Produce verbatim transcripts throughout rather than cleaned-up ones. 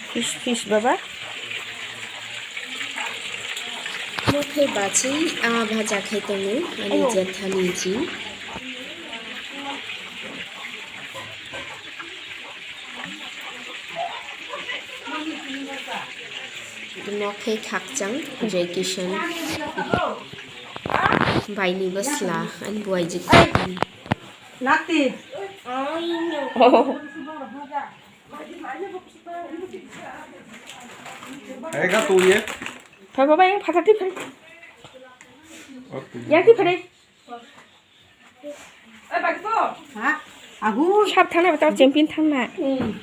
Fish, fish, baba. Mo khe bachwi a bhaja khai tongo ani jephani ji. Mo khe khakchang Jai Kishan bai ni bwsla ani buaijwk. Nati. Oh. Hai ka tu ye? Phai baba, yang phatar ti phai. Oh, tu. Yang ti phai. Ha? Agur. Sab thangna, betul champion thangna. Hmm.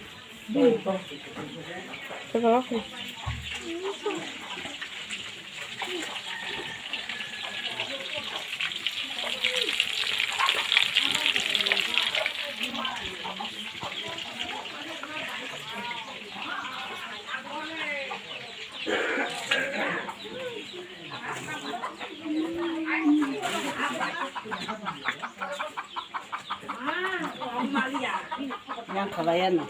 Yang khalai ano.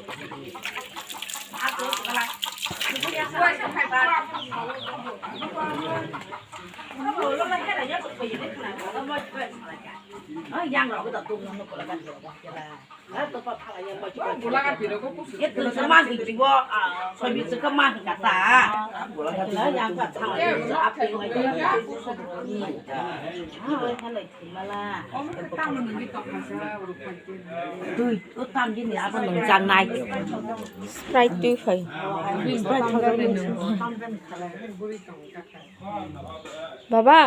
Yang rok da tung no kula kan. Sprite twi phai. Baba.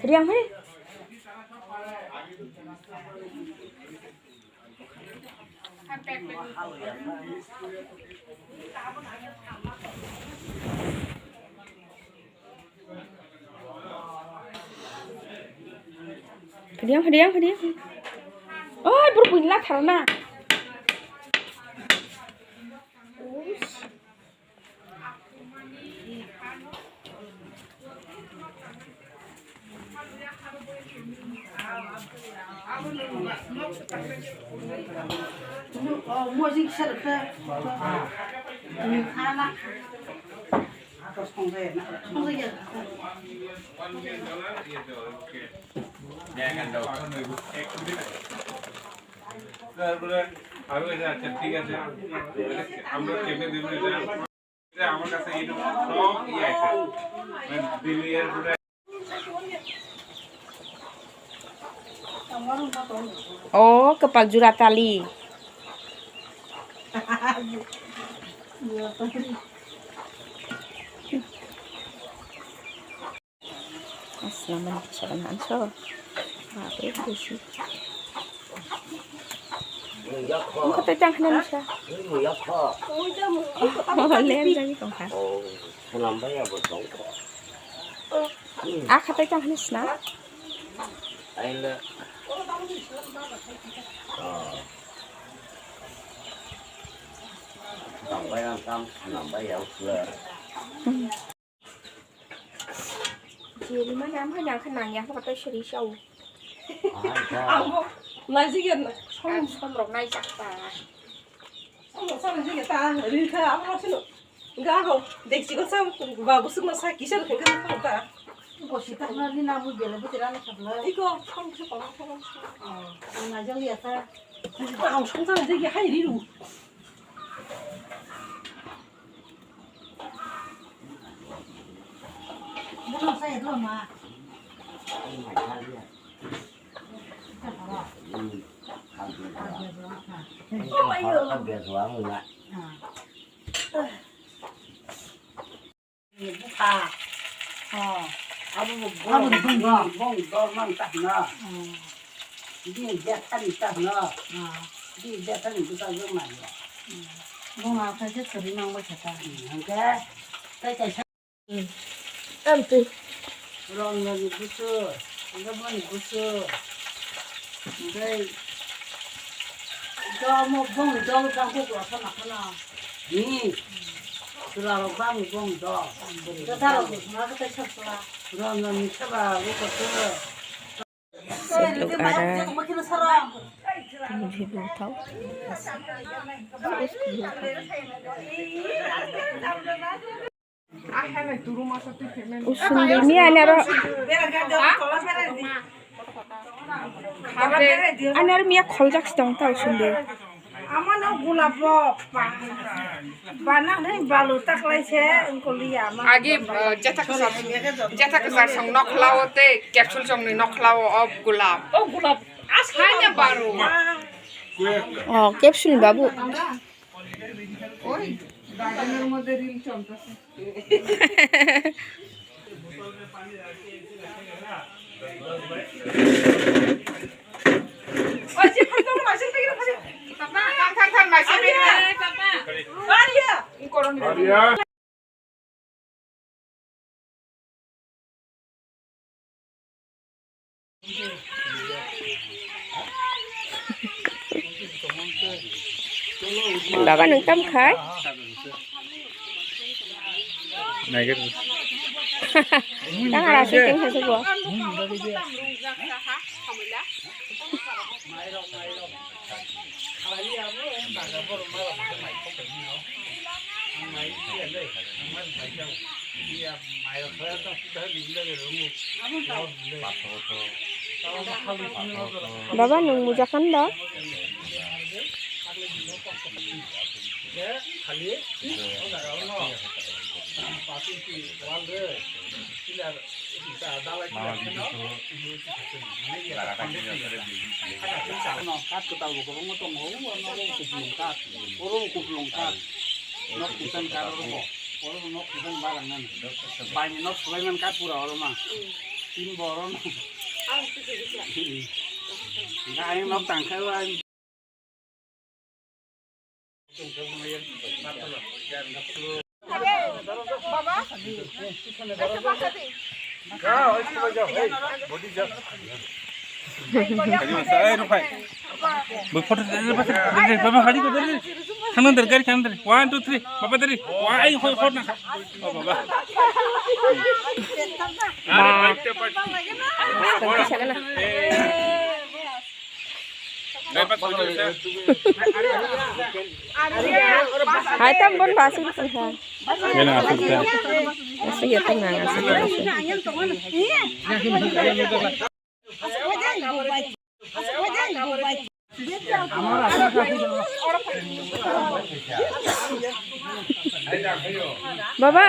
Riang hai. Hadiang, hadiang, hadiang. Oi, bro, buin la tharo na. তারপরে আরো এটা, আচ্ছা, ঠিক আছে, আমরা কেটে দেবো এটা। এটা আমার কাছে এই সব ইয়ে আছে, মানে, দিল্লি এয়ারপোর্টে। O, kwpal jura tali. Asla mani kisa na anso. Bape besi. Ang kata jang hana nisa. Oh, lem jagi tong ha. Oh, senam bai abo tong. Ah, kata jang hana sina. Aile. Oh. Senam bai ang kam, senam bai ang sila. Jeli mani ang hai nang khe nang ya khe tei seri sao. Ang bo naijak ya na. Som som rok naijak ta. Som rok sa naijak ya ta. Ri kha ang rok sino. Ga ho. Dekchi ko sa ba busuk na sa kisa khe khe ta. Bo sita na ni na mu bela bu tera na khabla. Iko som su ko. Oh, naijak ya ta. Ang som sa naijak ya hai ri ru. Oro ka bia juang na. Bupha. Oh. Abo bo abo ni bung dol. Bung dol mang ta na. Oh. Di dia thani ta na. Oh. Di dia thani buta jong na ya. Bung a kha je sari mang ba kha ta. Hingke kai kai sa. Amtwi. Rong rong ni busu, rong ni busu. Hingke jomo bung dol bang ko ko sa na khana. Ni. Sura rok bang bung dol. Joda rok ni sura ko tai sura. Rong rong ni saba ko ko sura. Sendok ara. Bujibung thau. Usundui miya ani aro. Ani aro miya kholjak si tong ta usundui. Amano gulap bo ba-, bana nai balu taklai se wngkoliya ama. Agi, eh, jeta kwchar, jeta kwchar song nokhlao tei capsule song ni nokhlao o gulap. O gulap. Haino baru. Oh, capsule ni babu. Oi, garden er moddhe reel cholteche. Baba, nwng tamo khai? Tang ara sui teng hai se bo. Baba, nwng muja khan da? Kat kwtal bo kwbangma tongo, o nogo kupulung kat, oro bo kupulung kat, nok kuchang kat oro bo, oro bo nok kuchang barang nani, baini nok swlaiman kat pura oro ma, tin bo oro no, hingke ayang nok tangkhe o ayang. Bo photo de, de, de, baba, hari ko de, de. Thang der, gari thang der. One, two, three. Baba, dari. Wah, ai, hoi, hoi, na. Oh, baba. Ma. Hai, tam bon basi ko ha. Gana asuk ta. Asuk ya, tang nang asuk ta. Baba.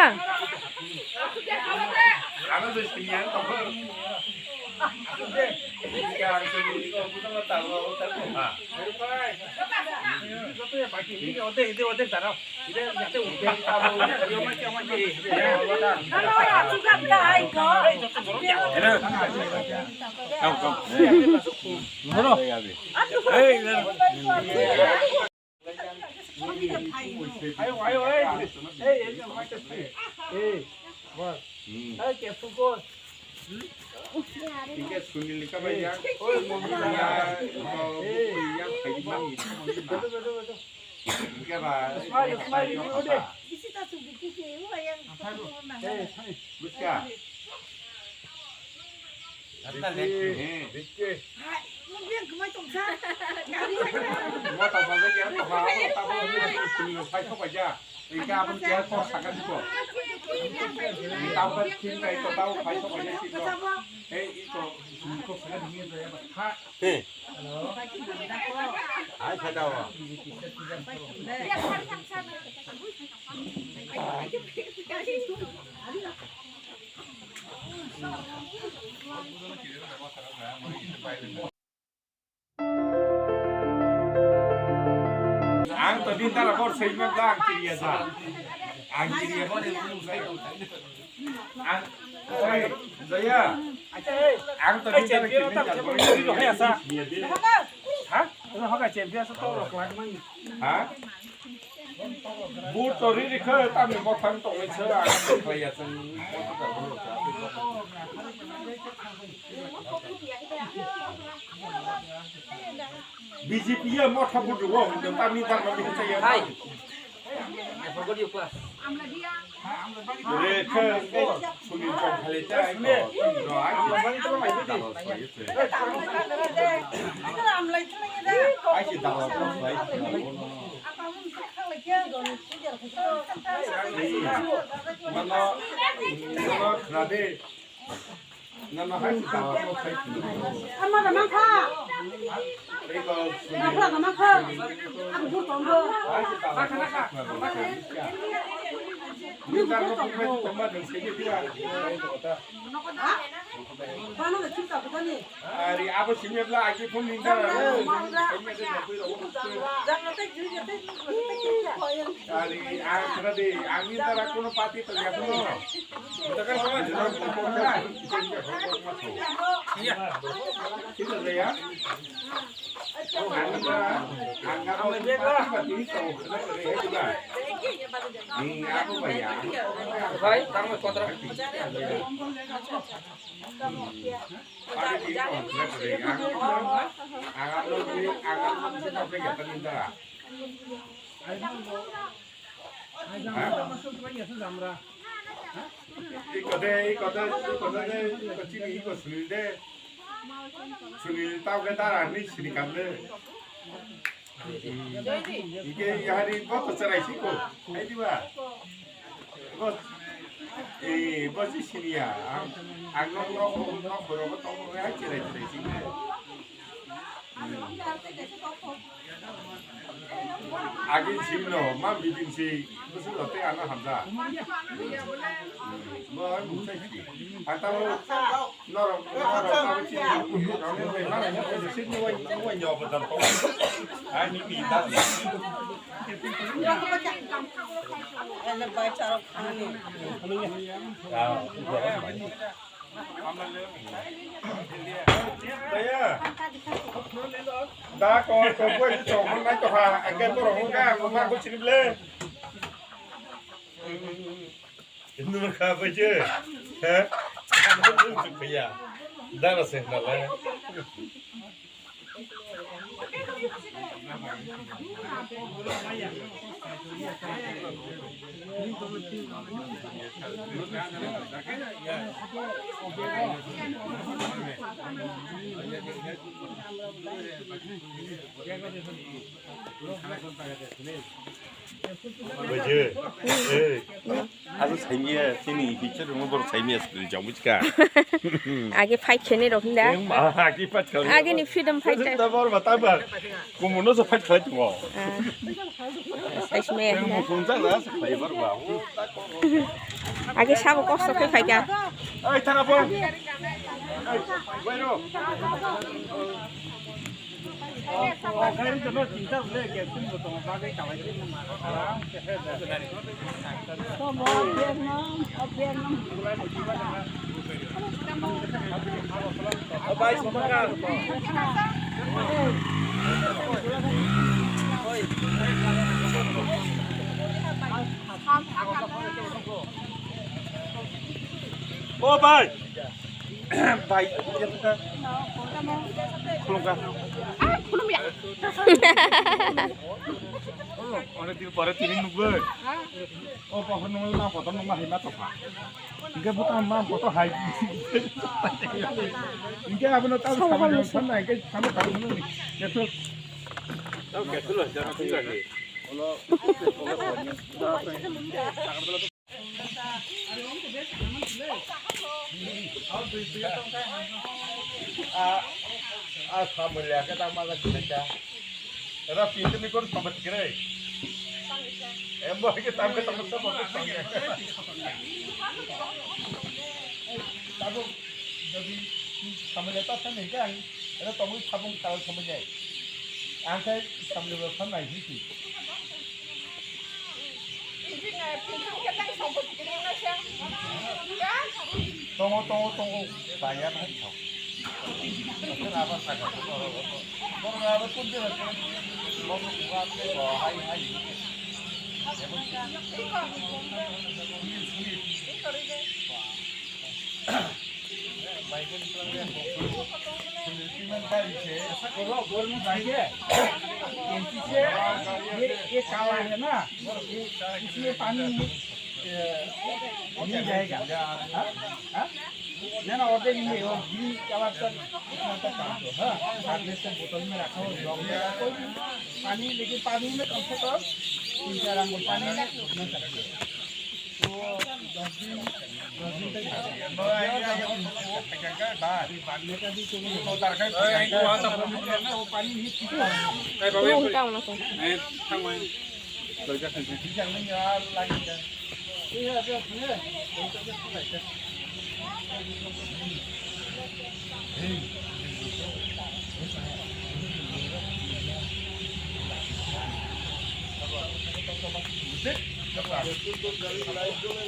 To din tara bor sei me bla ang kiriya sa. Ang kiriya bor ni bulu sai. Ang, oi, Jaya. Ang to din tara kiriya sa. Ha? Asa hoka champion sa to rok lak mai. Ha? Bur to ri ri khe tamni mothang tongwi se ang khlaiya chwng. B J P ya motha bur rwo hwnkhe tamni dangma bini chaya. Hai. I forgot your class. Re khe, khe, Sunil Chongkhali chai ko. No, I Achi dawa ko sai. Mano, mano khna de. Mano hai dawa ko sai. Ama da mangkha. Eko. Mangkha da mangkha. Ang bur tong do. Hai dawa ko sai. Ni bur tong do. Tong ba dong sai ni dia. Ha? Ari abo simi bla aki phone ni dara. Ari ang kena de, ang ni dara kono pati to ya kono. Kita kan sama jelas kita kono. Kita ya. Ang ni dara, ang ni dara pati pati to. Ni abo ba ya. Bhai, tamo kontra. Iko de, iko de, iko de, iko chini, iko Sunil de. Sunil tau ke dara ni sini kam de. Ike yari bo to cherai si ko. Hai di ba. Bo, eh, bo si sini ya. Ang, ang nok, nok, nok, nok, nok, nok, hai cherai, cherai si ko. Agin sini no, ma bidin si, bo si lote ano hamda. Bo ang sai si. Atau Norok, norok, abo chini, norok, norok, norok, norok, chini wai, wai nyo bo dam ko. Ani pi ta. Ele bai charok ani. Daya. Da ko, ko, ko, chong nai to ha, ake to ro ga, ko ma ko chini ble. Numa kha bai je. He? Ano nung chuk ya. Dara se na la. Bai je. Ei. Abo saimya chini picture rwma borok saimya sri jang buchka. Age fight khene rok hinda. Em, age fight khene. Age ni freedom fighter. Da bor bata ba. Kumono so fight khlai tungo. Ah. Sai sime. Em, mufung ja na sa khlai bar ba. Age sabo kosto khai phaika. Ei, thara bo. Ei, bai ro. O bai. Bai, khulumkha. Khulumya. Onek din pore tini nukgwi. O pohor nungwi ma kotor nungma hai ma tokha. Hingke buka ma kotor hai. Hingke abono tamo samani samna hingke samna tamo nungni. Ketul. Tamo ketul, jana ketul lagi. A, a, samulya ke tang mala kita. Era pintu ni kon sambat kere. Embo ke tam ke tam ke sambat kere. Tabuk jadi samulya ta samulya kan. Era tabuk tabuk tahu samulya. Angkai samulya kan naik sih. Tongo, tongo, tongo. Bayar hai thok. Abar saka. Borok abar kun de. Borok buat ke bo hai hai. ये, ये काला है ना, ये, इसमें पानी, ये, नहीं जाएगा। हाँ? हाँ? ना, ना, और नहीं है, वो ग्रीन कलर का, इतना तक काम तो, हाँ? साथ में से बोतल में रखा हो, जग में रखो, पानी, लेकिन पानी में कम से कम तीन चार आंगुल पानी में घुसना चाहिए।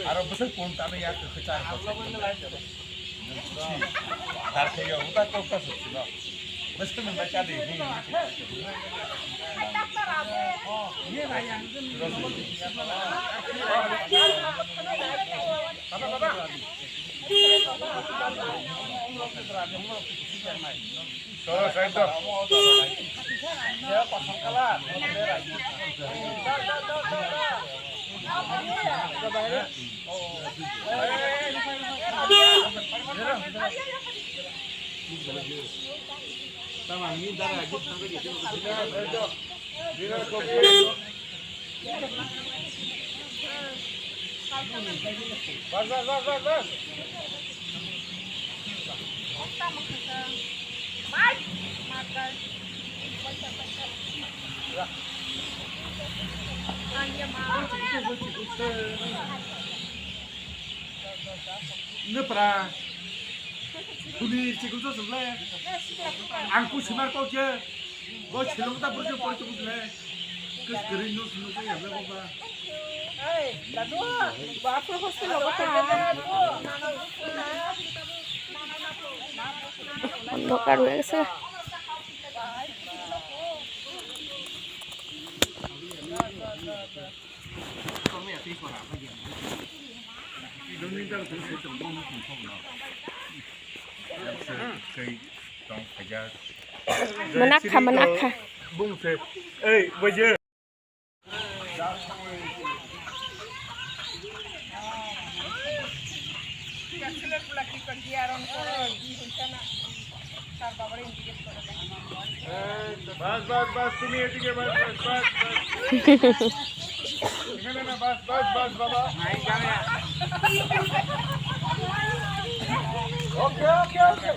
Aro bwswk phone tangwi ya kwchar. Dar khe yo, uta kok ta suk sino. Bwswk nang bai cha di. Baba, baba. Nupra. Kuni chikung to suble. Ang ku simar kok je. Bo chilung ta burjo pori tu suble. Kus kering nu sunu ka ya ba ba. Hey, ladu. Bathroom hostel lo ka. Nokar wek sa. Manakha, manakha. বাস, বাস, বাস, তুমি এদিকে বাস, বাস, বাস, বাস। এখানে না, বাস, বাস, বাস, বাবা। ওকে, ওকে, ওকে।